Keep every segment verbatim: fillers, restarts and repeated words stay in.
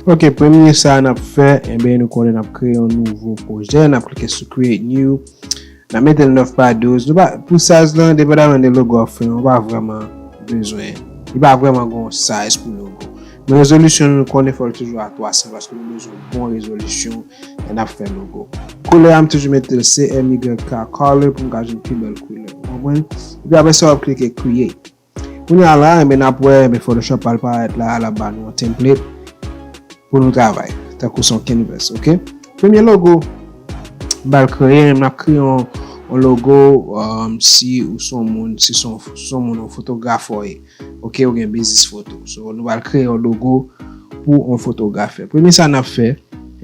Ok, premye sa n ap fè, enben, nou konnen n ap kreye yon nouvo pwojè, n ap klike sou Create New, n ap mete l nèf pa douz. Nou pa, pou size lan, depandaman de logo w ap fè, nou pa vrèman bezwen, li pa vrèman gen yon size pou logo. Men rezolisyon nou konnen fò l toujou a twa san paske nou bezwen bon rezolisyon lè n ap fè logo. Koulè a, m toujou mete l C M Y K color pou m ka jwenn pi bèl koulè. Ou konprann? Epi apre sa, w ap klike Create. Kounye a la, enben, n ap wè, enben, Photoshop al parèt la, l ap ba nou yon template pou nou travay, tankou se yon canvas, ok? Premye logo, m pral kreye, n ap kreye yon, yon logo, um, si ou se yon moun, si se yon, se yon moun, yon fotograf ou ye, ok, ou gen biznis foto. So, nou pral kreye yon logo pou yon fotograf. Premye sa n ap fè,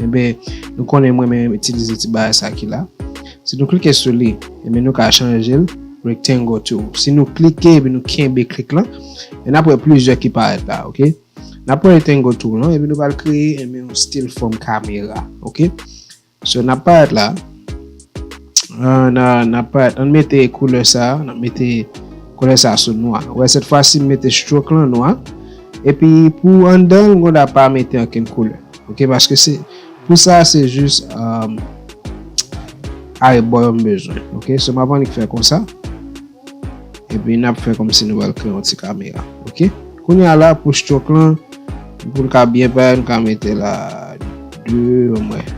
enben, nou konnen mwen menm itilize ti bagay sa ki la. Si nou klike sou li, enben, nou ka chanje l, rectangle tool. Si nou klike epi nou kenbe klik lan, e n ap wè plizyè ki parèt la, ok? N ap pran rectangle tool lan, epi nou pral kreye, enben, yon stil fòm kamera, ok? So, n ap parèt la, uh, n a, n ap parèt, ann mete koulè sa, n ap mete koulè sa sou nwa. Wè, sèt fwa si m mete stroke lan nwa, epi pou anndan, m gonn pa mete ankenn koulè. Ok, paske se, pou sa, se jis, um, arebò yo m bezwen. Ok, so m ap annik fè konsa. Epi n ap fè kòmsi nou pral kreye yon ti kamera. Ok, kounye a la, pou stroke lan, pou l ka byen parèt, nou ka mete la de omwen.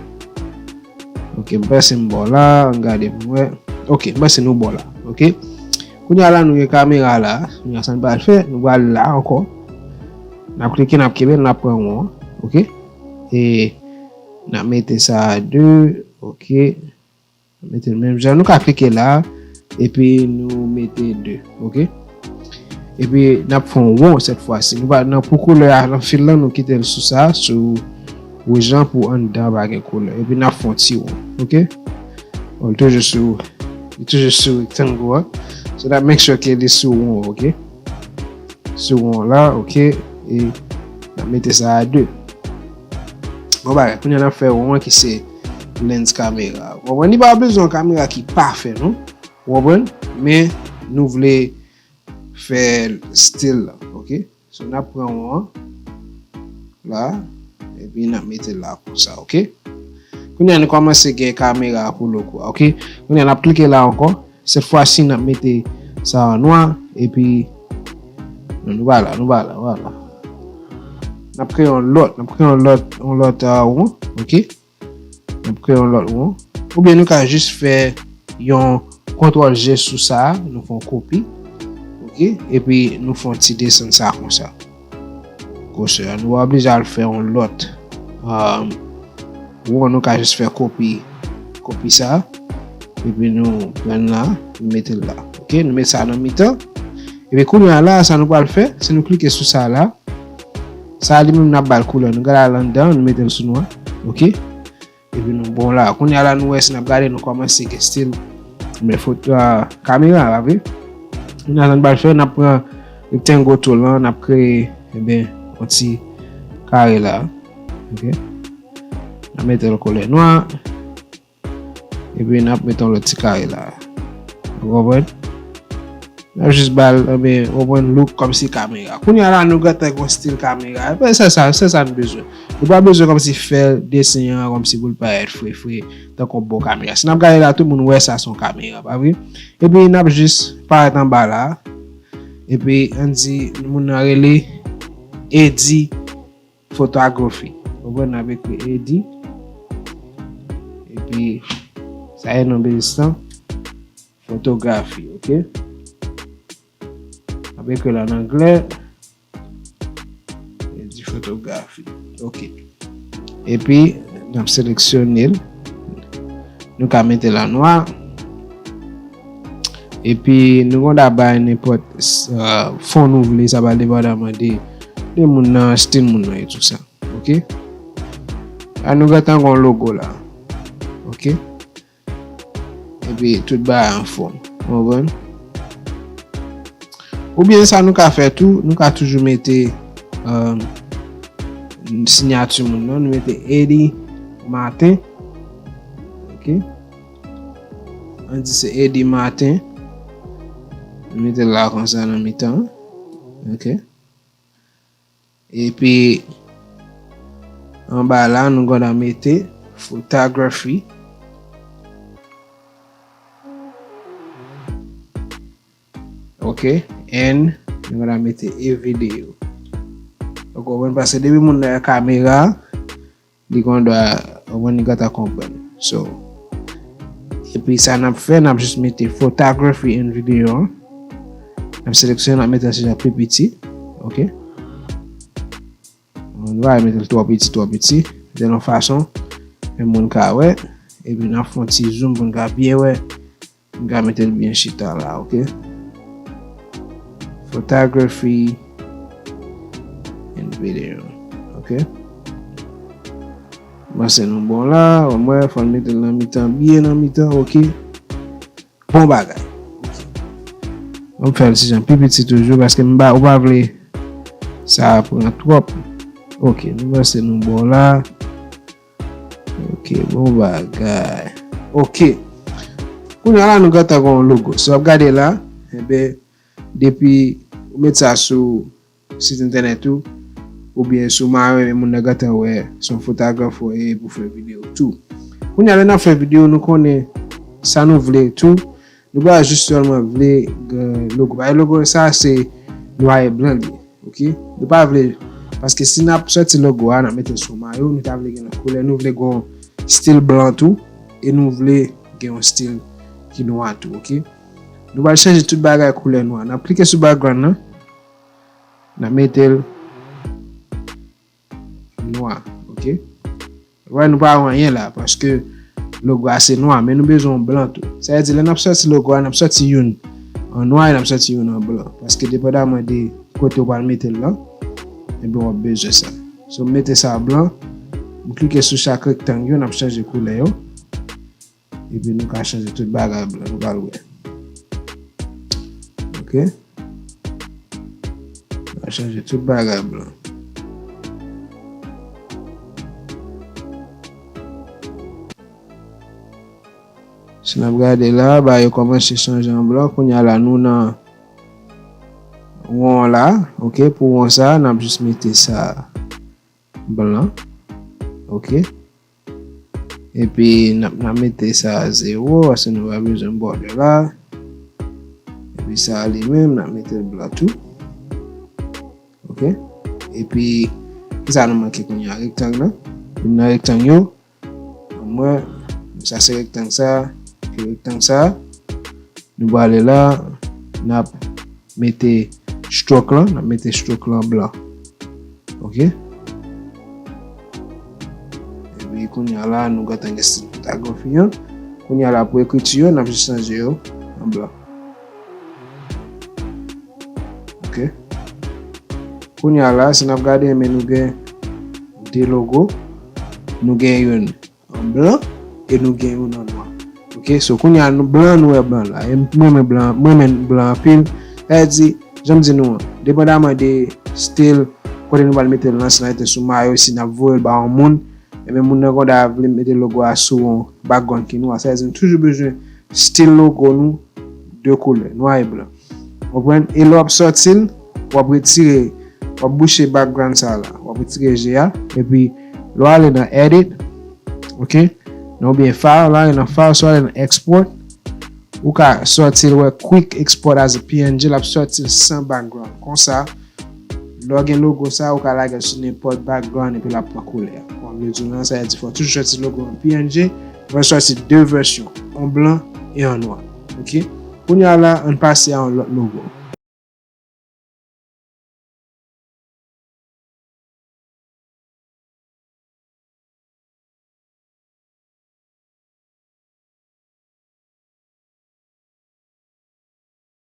Ok, m panse m bon la, ann gade pou m wè. Ok, m panse nou bon la. Ok, kounye a la, nou gen kamera la. Kounye a, sa n pral fè, nou pral la ankò. N ap klike, n ap kenbe, n ap pran won an, ok? E n ap mete sa a de, ok? N ap mete l menm jan. Nou ka klike la, epi nou mete de, ok? Epi n ap fè yon won sèt fwa si. Nou pa, nan pou koulè a, nan fil lan, nou kite l sou sa, sou wouj lan pou anndan pa gen koulè. Epi n ap fè yon ti won, ok? Bon, li toujou sou, li toujou sou rectangle an. So, n ap make sure ke li sou won, ok? Sou won la, ok? E n ap mete sa a de. Bon bagay, kounye a n ap fè won an ki se lens kamera. Bon, li pa bezwen yon kamera ki pafè, non? Ou konprann? Men, nou vle fè stil la, ok? So, n ap pran won an la, epi n ap mete l la konsa, ok? Kounye a, nou kòmanse gen kamera pou logo a, ok? Kounye a, n ap klike la ankò. Sèt fwa si, n ap mete sa an nwa, epi, non, nou pa la, nou pa la, vwala. N ap kreye yon lòt, n ap kreye yon lòt, yon lòt, uh, won, ok? N ap kreye yon lòt won. Oubyen nou ka jis fè yon kontwòl G sou sa, nou fè yon kopi. Ok? Epi nou fè yon ti desann sa konsa. Gwosè a, nou pa oblije al fè yon lòt, um, won, nou ka jis fè kopi, kopi sa. Epi nou pran la, nou mete l la. Ok? Nou met sa nan mitan. Epi kounye a la, sa nou pral fè, si nou klike sou sa la, sa li menm n ap ba l koulè. Nou gade al anndan, nou mete l sou nwa. Ok? Epi nou bon la. Kounye a la nou wè si n ap gade nou kòmanse gen stil. Men foto a kamera, pa vre? Kounye a sa n pral fè, n ap pran rectangle tool lan, n ap kreye, enben, yon ti kare la. Ok? N ap mete l koulè nwa. Epi n ap mete yon lòt ti kare la. Ou konprann? N ap jis ba l, enben, ou konprann, look kòmsi kamera. Kounye a la, nou gentan gen yon stil kamera. Enben, se sa, se sa n bezwen. Nou pa bezwen kòmsi fè desen an kòmsi pou l parèt fre fre, tankou yon bon kamera. Si n ap gade la, tout moun wè sa se yon kamera, pa vre? Epi n ap jis parèt anba la. Epi, ann di, moun nan rele Eddy Photography. Ou konprann, n ap ekri Eddy. Epi, sa e non biznis lan. Photography, ok? N ap ekri l an anglè. Eddy Photography. Ok. Epi, n ap seleksyone l. Nou ka mete l an nwa. Epi, nou konn ta bay nenpòt, uh, fon nou vle, sa pral depandaman de, de moun nan, stil moun nan e tou sa. Ok? La, nou gentan gen yon logo la. Ok? Epi, tout bagay anfòm. Ou konprann? Oubyen sa nou ka fè tou, nou ka toujou mete, um, siyati moun nan, nou mete Eddy Martin. Ok? Ann di se Eddy Martin. Nou mete l la konsa nan mitan. Ok? Epi, Anba la, nou gen dwa mete photography. Ok, and nou gen dwa mete e video. Donk, ou konprann, paske depi moun nan gen kamera, li gen dwa, ou konprann, li gentan konprann. So, epi sa n ap fè, n ap jis mete photography and video an. N ap seleksyone, n ap mete l sou jan pi piti. Ok. Nou pa mete l twò piti, twò piti. De yon fason, men moun ka wè. Epi n ap fè yon ti zoom pou n ka byen wè. M ka mete l byen chita la, ok? Photography and video, ok? Panse nou bon la, ou wè, fò n mete l nan mitan, byen nan mitan, ok? Bon bagay. Ok. Ban m fè l ti jan pi piti toujou, paske m pa, ou pa vle sa pran twòp. Ok, nou panse nou bon la. Ok, bon bagay. Ok. Kounye a la, nou gentan gen yon logo. Si w ap gade la, enben, depi ou met sa sou sit entènèt ou, oubyen sou Mayo, enben moun nan gentan wè se yon fotograf ou ye pou fè videyo tou. Kounye a, lè n ap fè videyo, nou konnen sa nou vle tou. Nou pa jis sèlman vle gen logo. Paske logo sa, se nwa e blan li ye. Ok? Nou pa vle, paske si n ap sòti logo a, n ap mete l sou mayo, nou ta vle gen lòt koulè, nou vle gen yon stil blan tou, e nou vle gen yon stil ki nwa tou, ok? Nou pral chanje tout bagay koulè nwa. N ap klike sou background nan, n ap mete l nwa, ok? Wè, nou pa wè anyen la, paske logo a se nwa, men nou bezwen yon blan tou. Sa vle di, lè n ap sòti logo a, n ap sòti youn an nwa e n ap sòti youn an blan. Paske depandaman de kote w pral mete l lan, enben w ap bezwen sa. So, m mete sa blan, m klike sou chak rektang yo, n ap chanje koulè yo. Epi nou ka chanje tout bagay blan, nou pral wè. Ok? Nou ka chanje tout bagay blan. Si n ap gade la, bagay yo kòmanse chanje an blan. Kounye a la, nou nan won la. Ok, pou won sa, n ap jis mete sa blan. Ok. Epi n ap, n ap mete sa a zewo, paske nou pa bezwen bòdè la. Epi sa a li menm, n ap mete l blan tou. Ok? Epi, kisa nou manke kounye a? Rektang nan. Vin nan rektang yo. Mwen, sa se rektang sa, epi rektang sa. Nou prale la, n ap mete stroke lan, n ap mete stroke lan blan. Ok? Epi kounye a la, nou gentan gen stil fotografy an. Kounye a la, pou ekriti yo, n ap jis chanje yo an blan. Ok? Kounye a la, si n ap gade, men nou gen de logo. Nou gen youn an blan e nou gen youn an nwa. Ok, so kounye a nou blan, nou wè blan la. E m renmen blan, m renmen blan anpil. Sa vle di, jan m di nou an, depandaman de stil, kote nou pral mete l lan, si n al mete sou mayo, si n ap voye l ba yon moun, enben moun nan konn ta vle mete logo a sou yon background ki nwa. Sa vle di nou toujou bezwen stil logo nou de koulè, nwa e blan. Konprann? E lè w ap sòti l, w ap retire, w ap bouche background sa la. W ap retire je a. Epi, lè w ale nan edit, ok? Nan oubyen file, lè w ale nan file, si w ale nan export, ou ka sòti l, wè quick export as a P N G, l ap sòti l san background. Konsa, lè w gen logo sa, ou ka lage l sou nenpòt background epi l ap pran koulè a. Bon, vle di w lan, sa vle di fò w toujou sòti logo an P N G, fò w sòti de vèsyon, an blan e an nwa. Ok? Kounye a la, ann pase a yon lòt logo.